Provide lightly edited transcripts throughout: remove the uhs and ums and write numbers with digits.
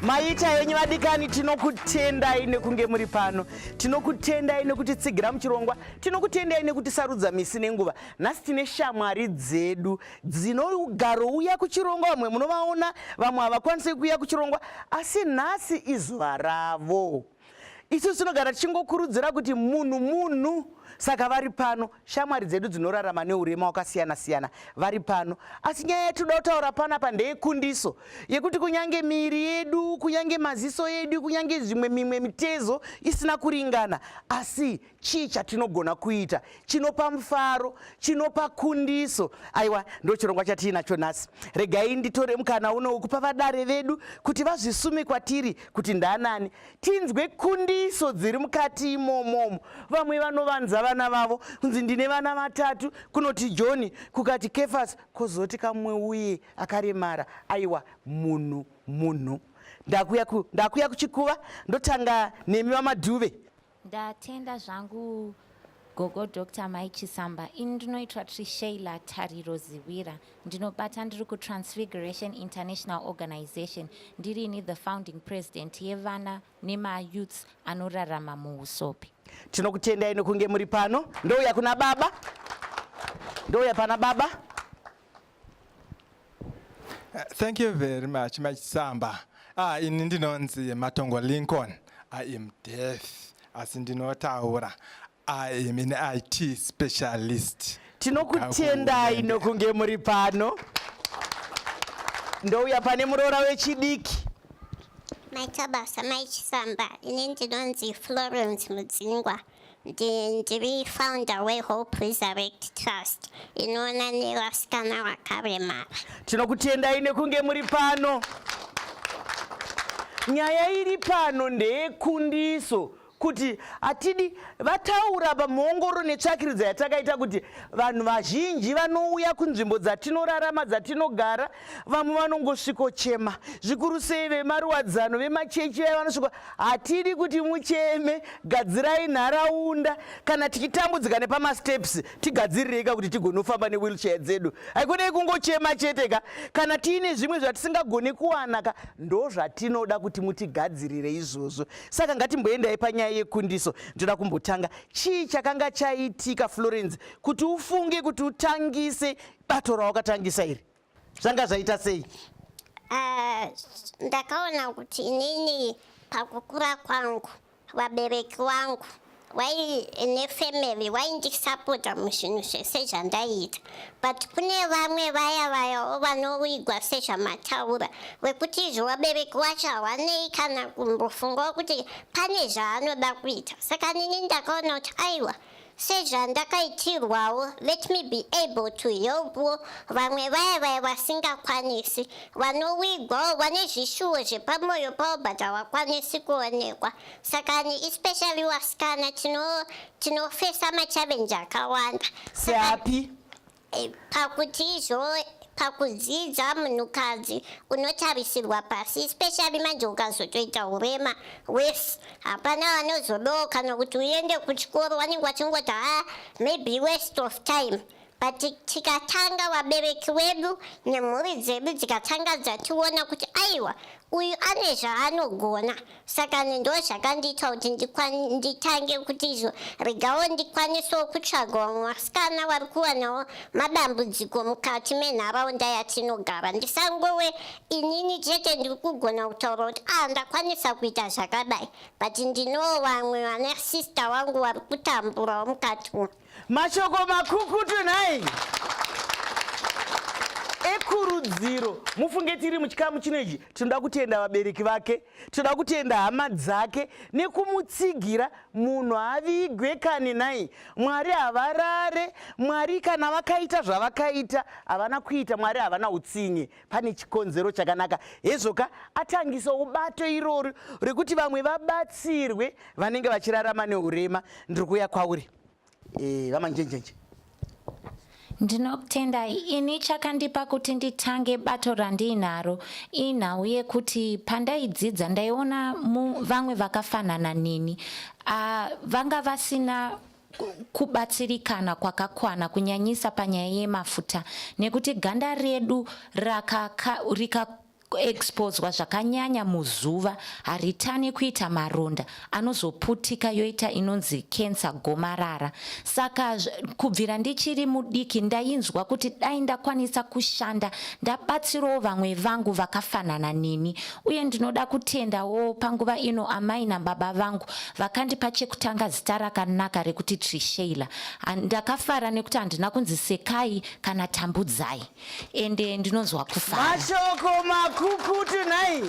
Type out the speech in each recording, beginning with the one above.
Maita henyu vadikani, tinokutendai nekunge muri pano. Tinokutendai nekutitsigira muchirongwa. Tinokutendai nekutisarudza misi nenguva. Nhasi tine shamwari dzedu dzinogarouya kuchirongwa, vamwe munovaona, vamwe havakwanisi kuuya kuchirongwa, asi nhasi izuva ravo. Isu tinogara tichingokurudzira kuti munhu munhu, saka vari pano shamwari dzedu dzinorarama neurema wakasiyana siyana vari pano. Asi nyaya yatinoda kutaura panapa ndeyekundiso yekuti kunyange miiri yedu, kunyange maziso edu, kunyange zvimwe mimwe mitezo isina kuringana, asi chii chatinogona kuita chinopa mufaro, chinopa kundiso? Aiwa, ndo chirongwa chatiinacho nhasi. Regai nditore mukana uno wekupa vadare vedu kuti vazvisume kwatiri kuti ndanani, tinzwe kundiso dziri mukati imomomo. Vamwe vanovanza vana vavo kunzi ndine vana vatatu, kunoti John, kukati Kefas, kozoti kamwe uye akaremara. Aiwa, munhu munhu. Ndakuya kuchikuva, ndotanga nemi vaMadhuve. Ndatenda zvangu gogo Dr. Mai Chisamba. Ini ndinoitwa Trisheila Tariro Ziwira. Ndinobata ndiri kuTransfiguration International Organization. Ndirini the founding president yevana nemayouths anorarama muusopi. Tinokutendai nekunge muri pano. Ndouya kuna baba. Ndouya pana baba. Thank you very much, Machisamba. Ah, ini ndinonzi Matongo Lincoln. I am deaf, asi ndinotaura. I am an IT specialist. Tinokutendai nokunge muri pano. Ndouya pane muroora wechidiki. Maita basa Mai Chisamba, ini ndinonzi Florence Mudzingwa. Ndiri founder weHope Resurrect Trust inoona nevasikana vakaremara. Tinokutendai nekunge muri pano. Nyaya iri pano ndeyekundiso kuti hatidi vataura pamuongororo netsvakiridzo yatakaita kuti vanhu vazhinji vanouya kunzvimbo dzatinorarama, dzatinogara, vamwe vanongosvikochema, zvikuru sei vemaruwadzano, vemachechi vaya vanosviko. Hatidi kuti mucheme, gadzirai nharaunda. Kana tichitambudzika nepamasteps, tigadzirirei kuti tigonofamba newheelchair dzedu. Haikonei kungochema chete ka. Kana tiine zvimwe zvatisingagoni kuwana ka, ndo zvatinoda kuti mutigadzirire izvozvo. Saka ngatimboendai panyaya yekundiso. Ndoda kumbotanga, chii chakanga chaitika Florence kuti ufunge kuti utangise bato rawakatangisa iri? Zvanga zvaita sei? Ndakaona kuti inini pakukura kwangu vabereki vangu vai nefamily vaindisapota muzvinhu zvese zvandaiita, but kune vamwe vaya vayawo vanovigwa sezvamataura, vekuti izvo vabereki vacho havanei kana kumbofungawo kuti pane zvaanoda kuita. Saka nini ndakaona kuti aiwa, sezvandakaitirwawo, let me be able to help vamwe vaya vaya vasingakwanisi, vanowigwawo, vane zvishuwo zvepamwoyo pavo but havakwanisi kuonekwa. Saka ni especially vasikana tinofesa machallenge akawanda. Seapi? Pakuti izvo pakudzidza munhukadzi unotarisirwa pasi, especially manje ukazotoita urema wese, hapana vanozodawo kana kuti uende kuchikoro, vanenge vachingoti ha, maybe waste of time. But tikatanga, vabereki vedu nemhuri dzedu dzikatanga dzationa kuti aiwa, uyu ane zvaanogona. Saka ndo zvakandiita kuti nditange kuti izvo regawo ndikwanisewo kutsvaga vamwe vasikana vari kuwanawo madambudziko mukati menharaunda yatinogara. Ndisangove inini chete ndiri kugona kutaura kuti a ndakwanisa kuita zvakadai, but ndinowo vamwe vana sista vangu vari kutamburawo mukati umu. Mashoko makukutu nhai ekurudziro. Mufunge tiri muchikamu chino ichi, tinoda kutenda vabereki vake, tinoda kutenda hama dzake nekumutsigira. Munhu havigwe kani nhai, Mwari havarare. Mwari kana vakaita zvavakaita, havana kuita, Mwari havana utsinye, pane chikonzero chakanaka. Hezvoka atangisawo bato irori rekuti vamwe vabatsirwe vanenge vachirarama neurema. Ndiri kuuya kwauri vaManjenjenje. Ndinokutendai. Ini chakandipa kuti nditange bato randiinaro inhau yekuti pandaidzidza ndaiona vamwe vakafanana neni vanga vasina kubatsirikana kwakakwana, kunyanyisa panyaya yemafuta, nekuti ganda redu rika Exposwa zvakanyanya muzuva haritani kuita maronda anozoputika yoita inonzi cancer, gomarara. Saka kubvira ndichiri mudiki ndainzwa kuti dai ndakwanisa kushanda ndabatsirawo vamwe vangu vakafanana neni. Uye ndinoda kutendawo panguva ino amai nababa vangu vakandipa chekutanga zita rakanaka rekuti Trisheila. Ndakafara nekuti handina kunzi Sekai kana Tambudzai, ende ndinonzwa kufara. Mashoko makukutu nhai.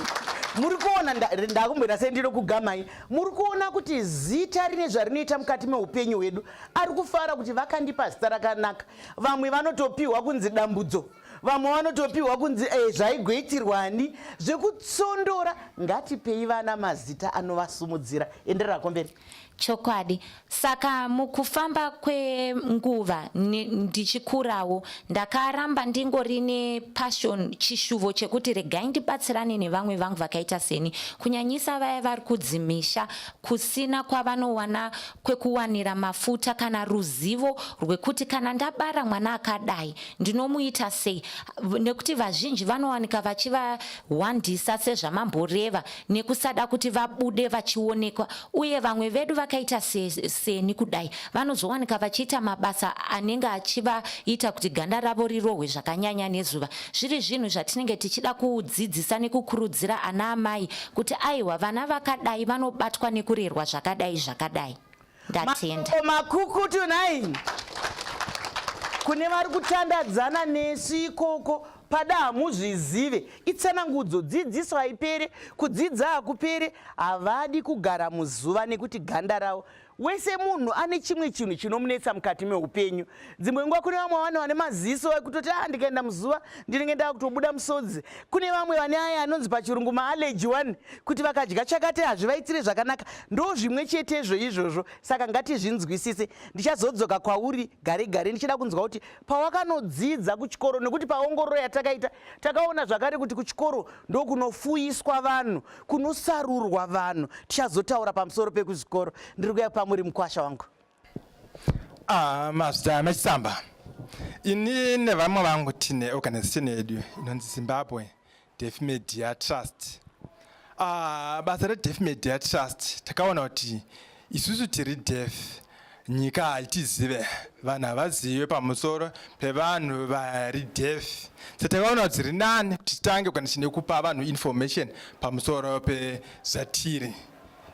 Muri kuona, ndakumboita sendinokugamai, muri kuona kuti zita rine zvarinoita mukati meupenyu hwedu. Ari kufara kuti vakandipa zita rakanaka. Vamwe vanotopiwa kunzi Dambudzo, vamwe vanotopiwa kunzi zvaigoitirwani zvekutsondora. Ngatipei vana mazita anovasumudzira. Enderera mberi. Chokwadi. Saka mukufamba kwenguva ndichikurawo ndakaramba ndingori nepassion, chishuvo chekuti regai ndibatsirane nevamwe vangu vakaita seni, kunyanyisa vaya vari kudzimisha kusina kwavanowana kwekuwanira mafuta kana ruzivo rwekuti kana ndabara mwana akadai ndinomuita sei, nekuti vazhinji vanowanika vachivahwandisa sezvamamboreva nekusada kuti vabude vachionekwa. Uye vamwe vedu vakaita seni kudai vanozowanika vachiita mabasa anenge achivaita kuti ganda ravo rirohwe zvakanyanya nezuva, zviri zvinhu zvatinenge tichida kudzidzisa nekukurudzira ana amai kuti aiwa, vana vakadai vanobatwa nekurerwa zvakadai zvakadai. Ndatenda. Mashoko makukutu nhai. Kune vari kutandadzana nesu ikoko, pada hamuzvizive, itsanangudzo. Dzidziso haipere, kudzidza hakupere. Havadi kugara muzuva nekuti ganda ravo. Wese munhu ane chimwe chinhu chinomunetsa mukati meupenyu. Dzimwe nguva kune vamwe vanhu vane maziso ekutoti a ndikaenda muzuva ndinenge ndava kutobuda musodzi. Kune vamwe vane aya anonzi pachirungu maallergy one, kuti vakadya chakati hazvivaitire zvakanaka. Ndo zvimwe chetezvo izvozvo, saka ngatizvinzwisise. Ndichazodzoka kwauri gare gare ndichida kunzwa kuti pawakanodzidza kuchikoro, nekuti paongororo yatakaita takaona zvakare kuti kuchikoro ndokunofuyiswa vanhu, kunosarurwa vanhu. Tichazotaura pamusoro pekuzvikoro. Ndiri kuya pamuri, mukwasha wangu. Ah, mazita mechisamba. Ini nevamwe vangu tine organization yedu inonzi Zimbabwe Deaf Media Trust. Ah, basa reDeaf Media Trust, takaona kuti isusu tiri deaf, nyika haitizive, vanhu havazive pamusoro pevanhu vari deaf. So takaona kuti zviri nani kuti titange organization yekupa vanhu information pamusoro pezvatiri.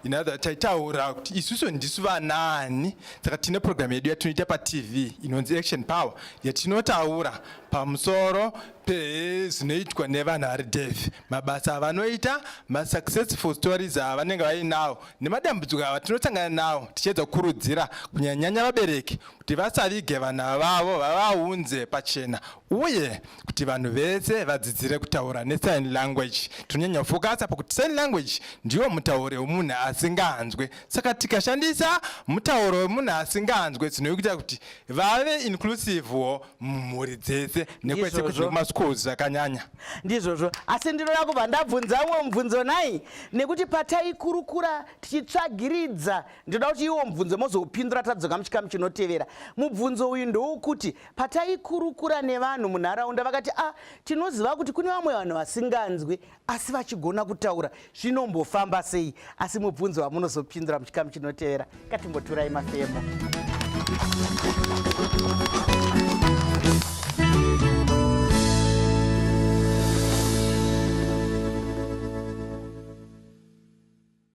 In other, taitaura kuti isusu ndisu vanani. Saka tine program yedu yatinoita paTV inonzi Action Power, yatinotaura pamusoro pezvinoitwa nevanhu vari deaf, mabasa avanoita, masuccessful stories avanenge vainawo nemadambudziko ava tinosangana nawo, tichiedza kukurudzira kunyanyanya vabereki kuti vasavige vana vavo, vavaunze pachena, uye kuti vanhu vese vadzidzire kutaura nesign language. Tinonyanya kufokasa pakuti sign language ndiwo mutauro wemunhu asinganzwe. Saka tikashandisa mutauro wemunhu asinganzwe, zvinoita kuti vave inclusivewo mumhuri dzese nekwese kuti Ndizvozvo. kumaschools zvakanyanya. Ndizvozvo, asi ndinoda kubva ndabvunza umwe mubvunzo nai, nekuti pataikurukura tichitsvagiridza, ndinoda kuti iwo mubvunzo mozoupindura tadzoka muchikamu chinotevera. Mubvunzo uyu ndowokuti pataikurukura nevanhu munharaunda vakati a tinoziva kuti kune vamwe vanhu vasinganzwi asi vachigona kutaura, zvinombofamba sei? Asi mubvunzo wamunozopindura muchikamu chinotevera. Katimboturai mafemo.